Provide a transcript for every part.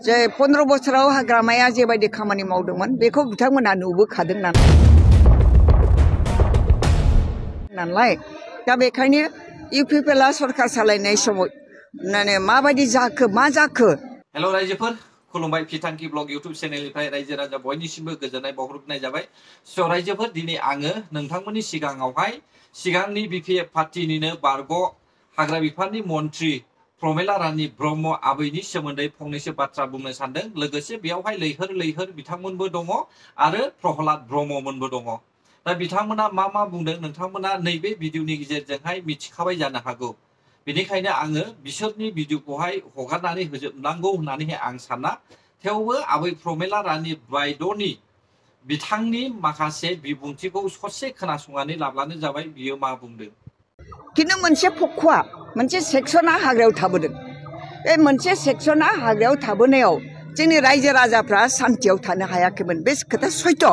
जे 15 बोसोराव हाग्रामाया जेबायदि खामानि मावदोंमोन बेखौ बिथांमोना नुबोखादों नालाय दा बेखायनो इउपिपिएलआ सरकार सालायनाय समाव माबायदि जाखो मा जाखो। हेल' रायजोफोर खुलुमबाय फिथांखि ब्लग इउट्यूब चेनेलनिफ्राय रायजो राजा बयनिसिमबो गोजोननाय बावहरनाय जाबाय। स' रायजोफोर दिनै आङो नोंथांमोननि सिगाङावहाय सिगांनि बिपिएफ पार्टीनिनो बारग' हाग्रा बिफाननि मन्त्रि प्रमेला रानी ब्रह्म आबैनि सोमोन्दै फंनैसो बाथ्रा बुंनो सानदों। लोगोसे बेयावहाय लैहोर बिथांमोनबो दङ आरो प्रहलाद ब्रह्ममोनबो दङ। दा बिथांमोना मा बुंदों नोंथांमोना नैबे भिडिअनि गेजेरजोंहाय मिथिखाबाय जानो हागौ। बेनिखायनो आङो बिसोरनि भिडिअखौहाय हगारनानै होजोबनांगौ होननानैहाय आं साना। थेवबो आबै प्रमेला रानी बायद'नि बिथांनि माखासे बिबुंथिखौ ससे खोनासंनानै लाब्लानो जाबाय बियो मा बुंदों। खिन्थु मोनसे पक्षआ मोनसे सेक्सना हाग्रायाव थाबोदों। बे मोनसे सेक्सना हाग्रायाव थाबोनायाव जोंनि रायजो राजाफ्रा सान्थियाव थानो हायाखैमोन। बे खोथा सैथो।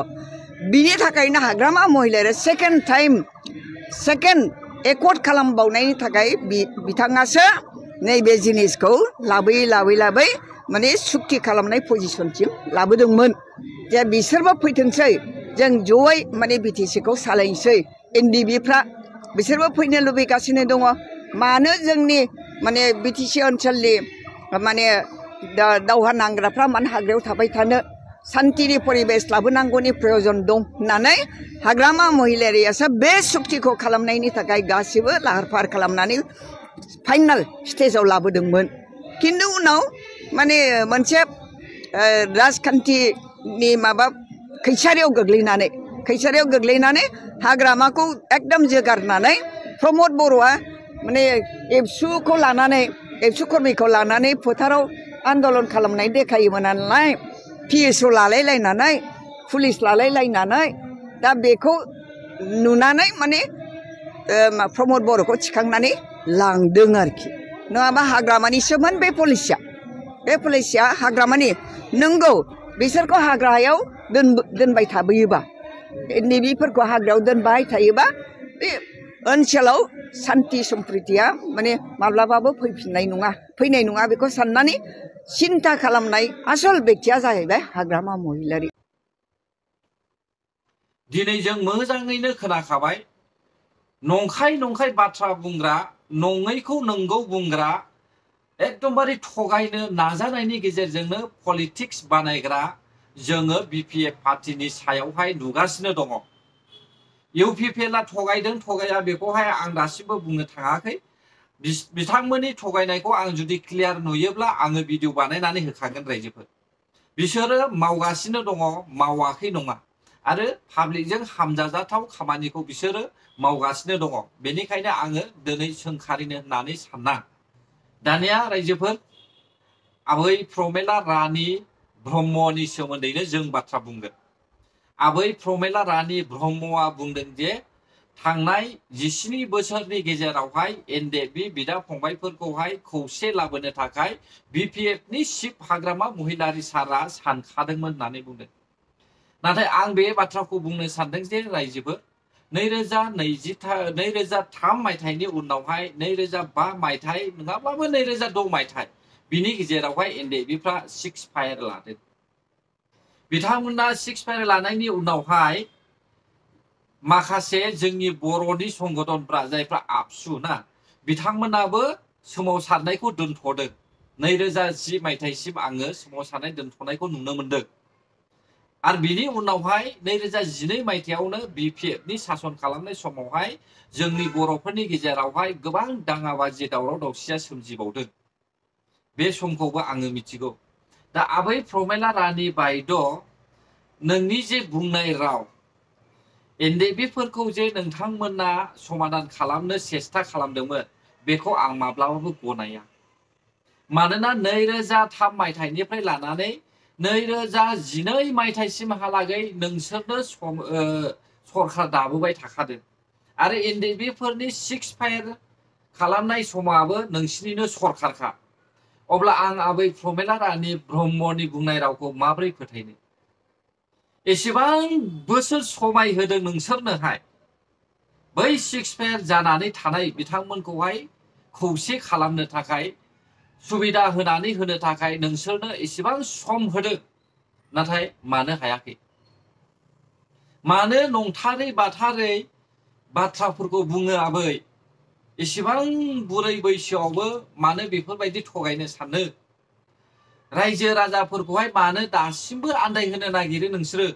बिनि थाखायनो हाग्रामा महिलाया सेकेन्ड एकर्ड खालामबावनायनि थाखाय बिथाङासो नैबे जिनिसखौ लाबोयै माने सुक्ति खालामनाय पजिशनसिम लाबोदोंमोन। जे बिसोरबो फैथोंसै जों जयै माने बिटिसिखौ सालायनोसै। एनडिबिफ्रा बिसोरबो फैनो लुबैगासिनो दङ। मानो जोंनि माने बिटिसि ओनसोलनि माने दावहा नांग्राफ्रा मानो हाग्रायाव थाबाय थानो, सान्तिनि परिबेस लाबोनांगौनि प्रयजन दं होननानै हाग्रामा महिलारियासो बे सुक्तिखौ खालामनायनि थाखाय गासिबो लाहार फाहार खालामनानै फाइनाल स्टेजाव लाबोदोंमोन। खिन्थु उनाव माने मोनसे राजखान्थिनि माबा खैसारियाव गोग्लैनानै हाग्रामाखौ एकदम जोगारनानै प्रमद बर'आ माने एबसुखौ लानानै एबसु कर्मिखौ लानानै फोथाराव आन्दलन खालामनाय देखायोमोन नालाय, पिएसअ लालायलायनानै पुलिस लालायलायनानै दा बेखौ नुनानै माने प्रमद बर'खौ थिखांनानै लांदों आरोखि। नङाबा हाग्रामानिसोमोन बे पलिसिया हाग्रामानि। नंगौ बिसोरखौ हाग्रायाव दोनबाय थाबोयोबा, नैबेफोरखौ हाग्रायाव दोनबाय थायोबा बे ओनसोलाव सान्ति सम्प्रितिया माने माब्लाबाबो फैनाय नङा बेखौ साननानै सिन्था खालामनाय आसल बेक्तिया जाहैबाय हाग्रामा महिलारि। दिनै जों मोजाङैनो खोनाखाबाय। नंखाय बाथ्रा बुंग्रा, नङैखौ नंगौ बुंग्रा, एकदमबारे थगायनो नाजानायनि गेजेरजोंनो पलिटिक्स बानायग्रा जोङो बिपिएफ पार्टीनि सायावहाय नुगासिनो दङ। इउपिपिएलआ थगायदों थगाया बेखौहाय आं दासिमबो बुंनो थाङाखै। बिथांमोननि थगायनायखौ आं जुदि क्लियार नुयोब्ला आङो भिडिअ बानायनानै होखागोन रायजोफोर। बिसोरो मावगासिनो दङ, मावाखै नङा। आरो पाब्लिकजों हामजाजाथाव खामानिखौ बिसोरो मावगासिनो दङ। बेनिखायनो आङो दिनै सोंखारिनो होननानै साना। दानिया रायजोफोर आबै प्रमेला रानी ब्रह्मनि सोमोन्दैनो जों बाथ्रा बुंगोन। आबै प्रमेला रानी ब्रह्मआ बुंदों जे थांनाय 17 बोसोरनि गेजेरावहाय एनडिएफबि बिदा फंबायफोरखौहाय खौसे लाबोनो थाखाय बिपिएफनि चिफ हाग्रामा महिलारि सारा सानखादोंमोन होननानै बुंदों। नाथाय आं बे बाथ्राखौ बुंनो सानदों जे रायजोफोर 2003 मायथाइनि उनावहाय 2005 मायथाइ नङाब्लाबो 2006 मायथाइ बिनि गेजेरावहाय एनडिएफबिफ्रा सिक्स फायार लादों। बिथांमोना सिक्स फायार लानायनि उनावहाय माखासे जोंनि बर'नि संगठनफ्रा जायफ्रा आबसु ना, बिथांमोनाबो सोमावसारनायखौ दोनथ'दों। 2010 मायथाइसिम आङो सोमावसारनाय दोनथ'नायखौ नुनो मोनदों। आरो बिनि उनावहाय 2012 मायथाइयावनो बिपिएफनि सासन खालामनाय समावहाय जोंनि बर'फोरनि गेजेरावहाय गोबां दाङाबाजि दावराव दावसिया सोमजिबावदों। बे समखौबो आङो मिथिगौ। दा आबै प्रमेला रानी बायद' नोंनि जे बुंनाय राव, एनडिएफबिफोरखौ जे नोंथांमोना समाधान खालामनो सेस्था खालामदोंमोन, बेखौ आं माब्लाबाबो गनाया। मानोना 2003 मायथाइनिफ्राय लानानै 2012 मायथाइसिमहालागै नोंसोरनो सरकार दाबोबाय थाखादों। आरो एनडिएफबिफोरनि सिक्स फायार खालामनाय समाबो नोंसिनिनो सरकारखा। अब्ला आं आबै प्रमेला रानी ब्रह्मनि बुंनाय रावखौ माबोरै फोथायनो? एसेबां बोसोर समाय होदों नोंसोरनोहाय बै सिक्स फायार जानानै थानाय बिथांमोनखौहाय खौसे खालामनो थाखाय सुबिदा होनानै होनो थाखाय नोंसोरनो एसेबां सम होदों नाथाय मानो हायाखै मानो नंथारै बाथारै बाथ्राफोरखौ बुङो आबै एसेबां बुरै बैसोआवबो मानो बेफोरबायदि थगायनो सानो रायजो राजाफोरखौहाय मानो दासिमबो आन्दायहोनो नागिरो नोंसोरो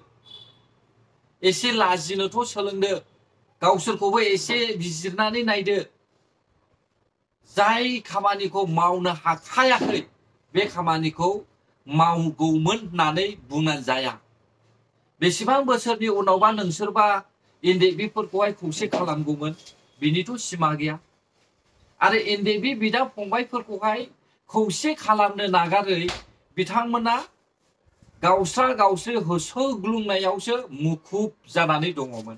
एसे लाजिनोथ' सोलोंदो गावसोरखौबो एसे बिजिरनानै नायदो जाय खामानिखौ मावनो हाखायाखै बे खामानिखौ मावगौमोन होननानै बुंनानै जाया बेसेबां बोसोरनि उनावबा नोंसोरबा एनडेबिफोरखौहाय खौसे खालामगौमोन बिनिथ' सिमा गैया आरो एनडेबि बिदा फंबायफोरखौहाय खौसे खालामनो नागारै बिथांमोना गावस्रा गावस्रि होसोग्लुंनायावसो मुखुब जानानै दङमोन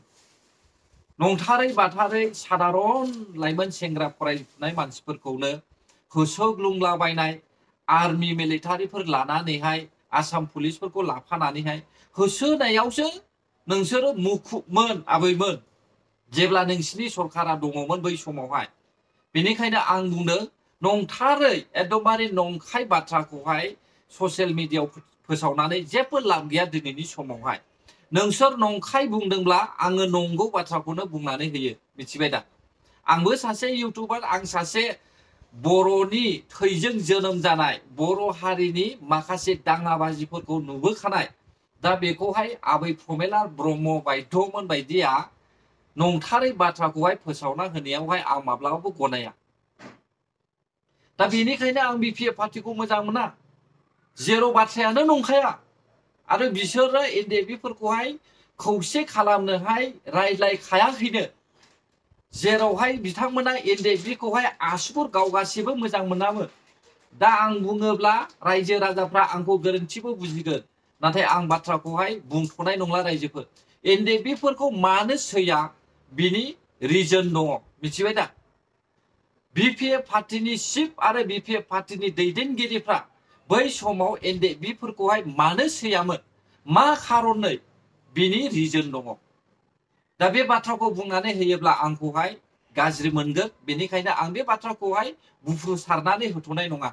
नंथारै बाथारै सादारन लाइमोन सेंग्रा फरायफुनाय मानसिफोरखौनो होसोग्लुंलाबायनाय आर्मि मिलिटारिफोर लानानैहाय आसाम पुलिसफोरखौ लाफानानैहाय होसोनायावसो नोंसोरो मुखुबमोन आबैमोन जेब्ला नोंसिनि सरकारा दङमोन बै समावहाय बेनिखायनो आं बुंनो नंथारै एकदमबारे नंखाय बाथ्राखौहाय ससियेल मिडियायाव फोसावनानै जेबो लाब गैया दिनैनि समावहाय नोंसोर नंखाय बुंदोंब्ला आङो नंगौ बाथ्राखौनो बुंनानै होयो मिथिबाय दा आंबो सासे इउटुबार आं सासे बर'नि थैजों जोनोम जानाय बर' हारिनि माखासे दाङाबाजिफोरखौ नुबोखानाय दा बेखौहाय आबै प्रमेला ब्रह्म बायद'मोन बायदिया नंथारै बाथ्राखौहाय फोसावना होनायावहाय आं माब्लाबाबो गनाया दा बेनिखायनो आं बिपिएफ पार्टिखौ मोजां मोना जेराव बाथ्रायानो नंखाया आरो बिसोरो एनडेबिफोरखौहाय खौसे खालामनोहाय रायज्लायखायाखैनो जेरावहाय बिथांमोना एनडेबिखौहाय आसुगुर गावगासिबो मोजां मोनामोन दा आं बुङोब्ला रायजो राजाफ्रा आंखौ गोरोन्थिबो बुजिगोन नाथाय आं बाथ्राखौहाय बुंथ'नाय नंला रायजोफोर एनडेबिफोरखौ मानो सैया बिनि रिजन दङ मिथिबाय दा बिपिएफ पार्टिनि चिफ आरो बिपिएफ पार्टिनि दैदेनगिरिफ्रा बै समाव एनडेबिफोरखौहाय मानो सैयामोन मा खारनै बिनि रिजन दङ दा बे बाथ्राखौ बुंनानै होयोब्ला आंखौहाय गाज्रि मोनगोन बेनिखायनो आं बे बाथ्राखौहाय बुफ्रुसारनानै होथ'नाय नङा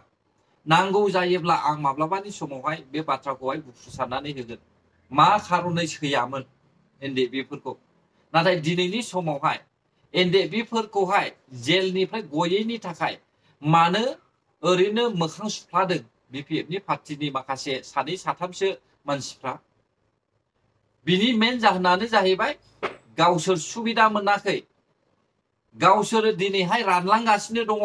नांगौ जायोब्ला आं माब्लाबानि समावहाय बे बाथ्राखौहाय बुफ्रुसारनानै होगोन मा खारनै सैयामोन एनडेबिफोरखौ नाथाय दिनैनि समावहाय एनडेबिफोरखौहाय जेलनिफ्राय गयैनि थाखाय मानो ओरैनो मोखां सुफ्लादों बिपिएफनि पार्टिनि माखासे सानै साथामसो मानसिफ्रा बिनि मेन जाहोनानो जाहैबाय गावसोर सुबिदा मोनाखै गावसोर दिनैहाय रानलांगासिनो दङ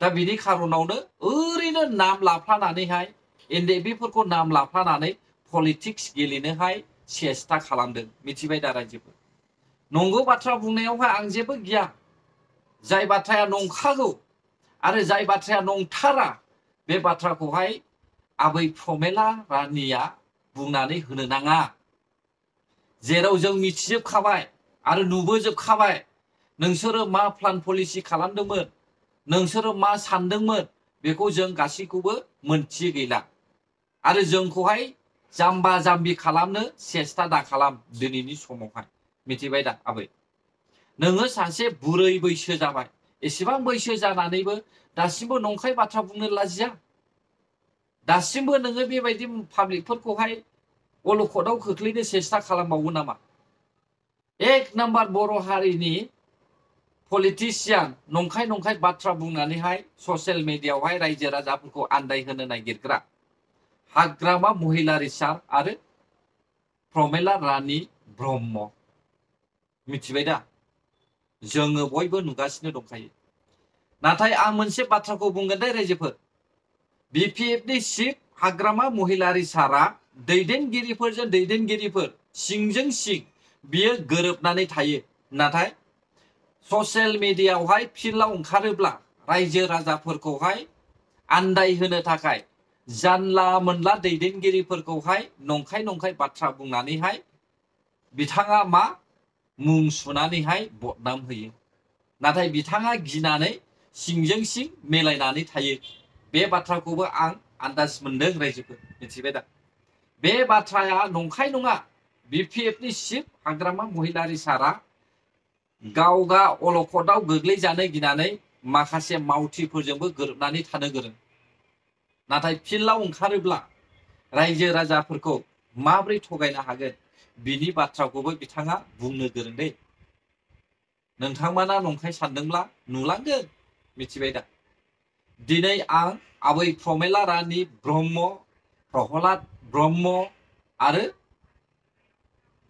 दा बिनि खारनावनो ओरैनो नाम लाफ्लानानैहाय एनडेबिफोरखौ नाम लाफ्लानानै पलिटिक्स गेलेनोहाय सेस्था खालामदों मिथिबाय दा रायजोफोर नंगौ बाथ्रा बुंनायावहाय आं जेबो गिया जाय बाथ्राया नंखागौ आरो जाय बाथ्राया नंथारा बे बाथ्राखौहाय आबै प्रमेला रानिया बुंनानै होनो नाङा जेराव जों मिथिजोबखाबाय आरो नुबोजोबखाबाय नोंसोरो मा प्लान पलिसि खालामदोंमोन नोंसोरो मा सानदोंमोन बेखौ जों गासैखौबो मोनथियै गैला आरो जोंखौहाय जाम्बा जाम्बि खालामनो सेस्था दा खालाम दिनैनि समावहाय मिथिबाय दा आबै नोङो सासे बुरै बैसो जाबाय एसेबां बैसो जानानैबो दासिमबो नंखाय बाथ्रा बुंनो लाजिया दासिमबो नोङो बेबायदि पाब्लिकफोरखौहाय अलखदाव खोख्लैनो सेस्था खालामबावो नामा एक नाम्बार बर' हारिनि पलिटिशियान नंखाय नंखाय बाथ्रा बुंनानैहाय ससियेल मिडियायावहाय रायजो राजाफोरखौ आन्दायहोनो नागिरग्रा हाग्रामा महिलारि सार आरो प्रमेला रानि ब्रह्म मिथिबाय दा जोङो बयबो नुगासिनो दंखायो नाथाय आं मोनसे बाथ्राखौ बुंगोन दे रायजोफोर बिपिएफनि चिफ हाग्रामा महिलारि सारा दैदेनगिरिफोरजों दैदेनगिरिफोर सिंजों सिं बियो गोरोबनानै थायो नाथाय ससियेल मिडियायावहाय फिल्डआव ओंखारोब्ला रायजो राजाफोरखौहाय आन्दायहोनो थाखाय जानला मोनला दैदेनगिरिफोरखौहाय नंखाय नंखाय बाथ्रा बुंनानैहाय बिथाङा मा मुं सुनानैहाय बदनाम होयो नाथाय बिथाङा गिनानै सिंजों सिं मिलायनानै थायो बे बाथ्राखौबो आं आन्दाज मोनदों रायजोफोर मिथिबाय दा बे बाथ्राया नंखाय नङा बिपिएफनि चिफ हाग्रामा महिलारि सारा गावगा अलखदाव गोग्लैजानो गिनानै माखासे मावथिफोरजोंबो गोरोबनानै थानो गोरों। नाथाय फिल्डआव ओंखारोब्ला रायजो राजाफोरखौ माबोरै थगायनो हागोन बिनि बाथ्राखौबो बिथाङा बुंनो गोरों दै। नोंथांमोना नंखाय सानदोंब्ला नुलांगोन, मिथिबाय दा। दिनै आं आबै प्रमेला रानी ब्रह्म, प्रहलाद ब्रह्म आरो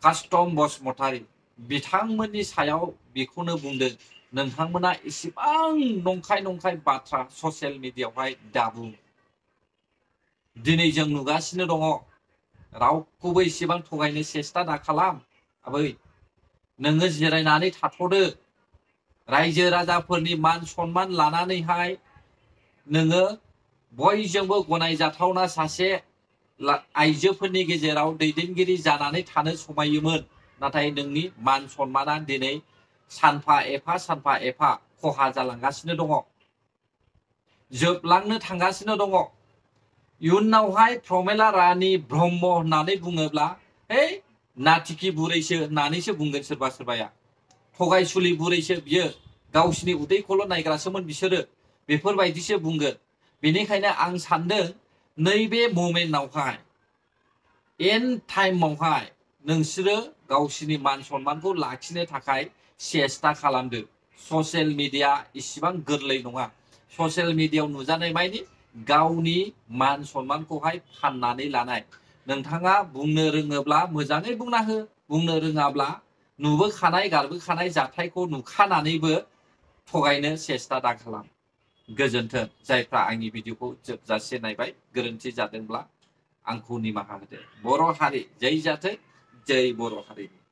कास्टम बसुमतारी बिथांमोननि सायाव बेखौनो बुंदों, नोंथांमोना इसेबां नंखाय बाथ्रा ससियेल मिडियायावहाय दाबुं। दिनै जों नुगासिनो दङ, रावखौबो इसेबां थगायनो सेस्था दा खालाम। आबै नोङो जिरायनानै थाथ'दो, रायजो राजाफोरनि मान सन्मान लानानैहाय नोङो बयजोंबो गनायजाथावना सासे आइजोफोरनि गेजेराव दैदेनगिरि जानानै थानो समायोमोन। नाथाय नोंनि मान सन्माना दिनै सानफा एफा खहा जालांगासिनो दङ, जोबलांनो थांगासिनो दङ। इयुनावहाय प्रमेला रानी ब्रह्म होननानै बुङोब्ला है नाथिकी बुरैसो होननानैसो बुंगोन सोरबा सोरबाया। थगायसुलि बुरैसो बियो, गावसिनि उदैखौल' नायग्रासोमोन बिसोरो, बेफोरबायदिसो बुंगोन। बेनिखायनो आं सानदों नैबे मोमेन्टआवहाय एन्ड टाइमावहाय नोंसोरो गावसिनि मान सन्मानखौ लाखिनो थाखाय सेस्था खालामदो। ससियेल मिडिया इसिबां गोरलै नङा। ससियेल मिडियायाव नुजानाय मानि गावनि मान सन्मानखौहाय फाननानै लानाय। नोंथाङा बुंनो रोङोब्ला मोजाङै बुंना हो, बुंनो रोङाब्ला नुबोखानाय गारबोखानाय जाथायखौ नुखानानैबो थगायनो सेस्था दा खालाम। गोजोन्थों। जायफ्रा आंनि भिडिअखौ जोबजासे नायबाय, गोरोन्थि जादोंब्ला आंखौ निमाहा होदो। बर' हारि जै जाथों, जै बर' हारिनि।